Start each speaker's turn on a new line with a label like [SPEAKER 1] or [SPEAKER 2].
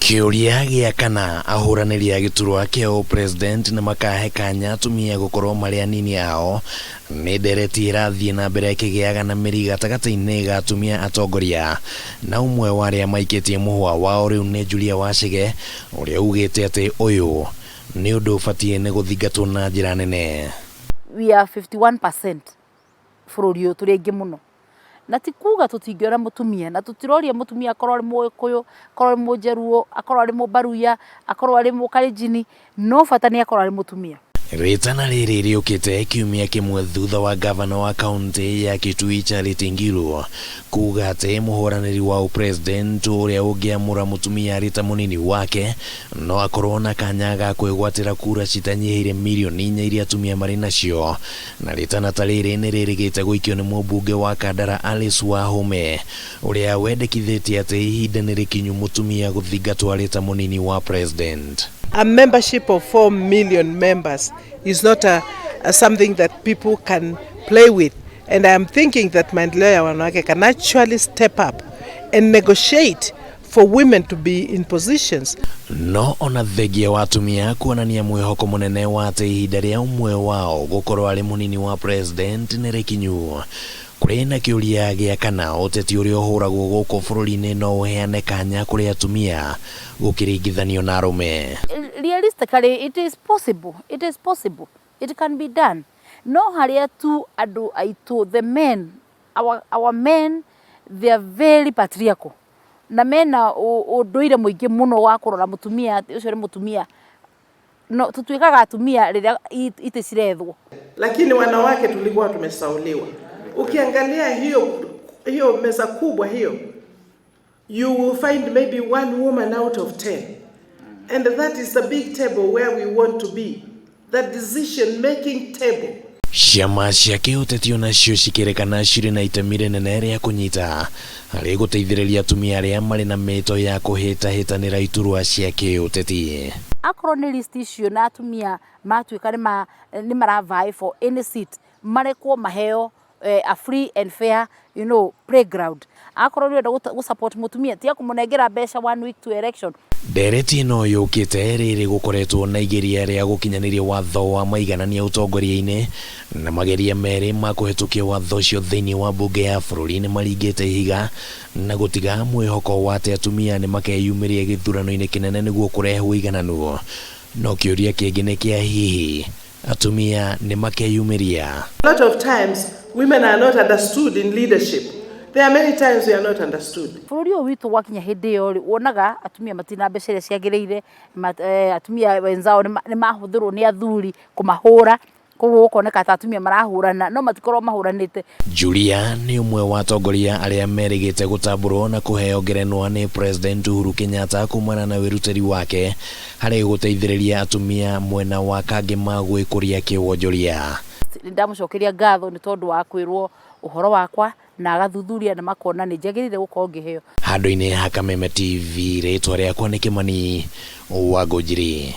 [SPEAKER 1] Kĩũria gĩa kana ahũranĩri a gĩturwa kĩa ũpresident nĩmakahe kanya atumia gũkorwo marĩ anini ao nĩ ndereti ĩrathiĩ na mbere ĩkĩgĩaga na mĩri gatagatĩ-inĩ ga atumia atongoria, na ũmwe wa arĩa maikĩtie mũhwa wao rĩu nĩ Julia Wachege ũrĩa ugĩte atĩ ũyũ nĩ ũndũ ũbatiĩ nĩ gũthingatwo na njĩra nene.
[SPEAKER 2] We are 51% bũrũri ũyũ, tũrĩ aingĩ mũno. Na ti kuga tũtingĩona mũtumia, na tũtiroria mũtumia akorwo arĩ mũgĩkũyũ, akorwo arĩ mũnjaruo, akorwo arĩ mũmbaruya, akorwo arĩ mũkalenjini, no bata nĩ akorwo arĩ mũtumia.
[SPEAKER 1] Rĩtana rĩrĩ rĩũkĩte kiumia kĩmwe thutha wa ngavana wa kauntĩ ya Kitui Charity Ngilu kuga atĩ mũhũranĩri wa ũpresident ũrĩa ũngĩamũra mũtumia arĩ ta mũnini wake no akorwo na kanya ga kwĩgwatĩra kura citanyihĩire mirioni inya iria atumia marĩ nacio. Na rĩtana ta rĩrĩ nĩ rĩrĩgĩte gũikio nĩ mũmbunge wa Kandara Alice Wahome ũrĩa wendekithĩtie atĩ ihinda nĩ rĩkinyu mũtumia gũthingatwo arĩ ta mũnini wa president.
[SPEAKER 3] A membership of 4 million members is not a something that people can play with. And I am thinking that Maendeleo ya Wanawake can actually step up and negotiate for women to be in positions.
[SPEAKER 1] No ona thengia wa atumia kuonania mwĩhoko mũnene wa atĩ ihinda rĩa ũmwe wao gũkorwo arĩ mũnini wa president nĩ rĩkinyu, kũrĩ na kĩũria gĩa kana ũteti ũrĩa ũhũragwo gũkũ bũrũri-inĩ no ũheane kanya kũrĩ atumia gũkĩringithanio na arũme.
[SPEAKER 2] Realistically, it is possible, it is possible, it can be done. No harĩa tu andũ aitũ, the men, our men, they are very patriarchal na mena ũndũire mũingĩ mũno wa kũrora mũtumia atĩ ũcio nĩ mũtumia. No tũtuĩkaga atumia rĩrĩa itĩ cirethwo.
[SPEAKER 3] Lakini wanawake tulikuwa tumesauliwa. Ukiangalia hiyo meza kubwa hiyo, you will find maybe one woman out of 10. And that is the big table where we want to be. The decision making table.
[SPEAKER 1] Ciama cia kĩũteti onacio cikĩrĩkana cirĩ na itemi rĩnene rĩa kũnyita harĩ gũteithĩrĩria atumia arĩa marĩ na mĩto ya kũhĩtahĩtanĩra iturwa cia kĩũteti.
[SPEAKER 2] Akorwo nĩ list icio na atumia matuĩka nĩ mara vie for any seat, marekwo maheo a free and fair playground. Akorwo nĩ ũrenda gũ support mũtumia, tiga kũmũnengera mbeca one week to election.
[SPEAKER 1] Ndereti ĩno yũkĩte rĩrĩ gũkoretwo na igeria rĩa gũkinyanĩria watho wa maiganania ũtongoria-inĩ na mageria merĩ ma kũhetũkia watho ũcio thĩinĩ wa mbunge ya bũrũri nĩ maringĩte ihiga na gũtiga mwĩhoko wa atĩ atumia nĩ makeyumĩria gĩthurano-inĩ kĩnene nĩguo kũrehe ũigananu. No kĩũria kĩngĩ nĩ kĩa hihi atumia nĩ makeyumĩria.
[SPEAKER 3] A lot of times women are not understood in leadership. There are many times we are not understood.
[SPEAKER 2] Bũrũri ũyũ witũ gwakinya hĩndĩ ĩyo rĩ, wonaga atumia matirĩ mbeca iria ciagĩrĩire, atumia wenzao nĩ mahũthĩrwo nĩ athuri kũmahũra, koguo gũkoneka ta atumia marahũrana no matikorwo mahũranĩte.
[SPEAKER 1] Julia nĩ ũmwe wa atongoria arĩa merĩgĩte gũtambũrwo na kũheo ngerenwa nĩ President Uhuru Kenyatta kumana na wĩrutĩri wake harĩ gũteithĩrĩria atumia mwena wa Kangema gwĩkũria kĩwonjoria.
[SPEAKER 2] Nĩ ndamũcokeria ngatho nĩ tondũ wa kwĩrwo ũhoro wakwa na agathuthuria na makona nĩ njagĩrĩire gũkorwo ngĩheo.
[SPEAKER 1] Handũ-inĩ ha Kameme TV, rĩtwa rĩakwa nĩ Kĩmani wa Ngũnjiri.